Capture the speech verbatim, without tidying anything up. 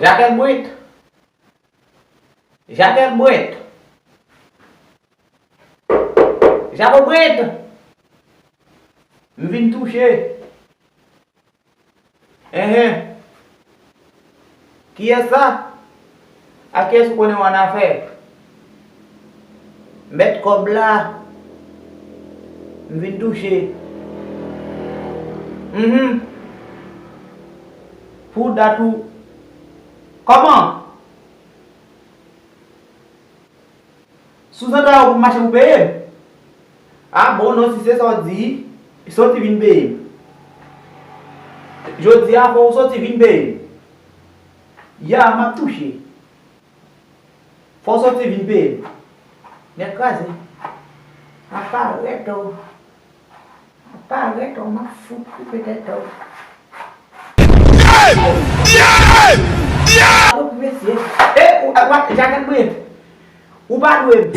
Jakèt Brit. Jakèt Brit. Jakèt Brit. M vin touche. Enhen. Kiyès sa? Ak kiyès ou konnen w annafè? Mèt kòb la. M vin touche. Mhm. Pou dat ou. Kòman? Sou zantray ou pou mache pou peye m? A bon, non, si se sa w di, soti vin peye m. Jodi a, fò w soti vin peye m. Ya, m ap touche. Fò w soti vin peye m. Nèg kraze. Aparèt, o. Aparèt, o, m ap fout koupe tèt, o. Alo, mesye. E, ou, ou, Jakèt Brit. Ou pa dwe m.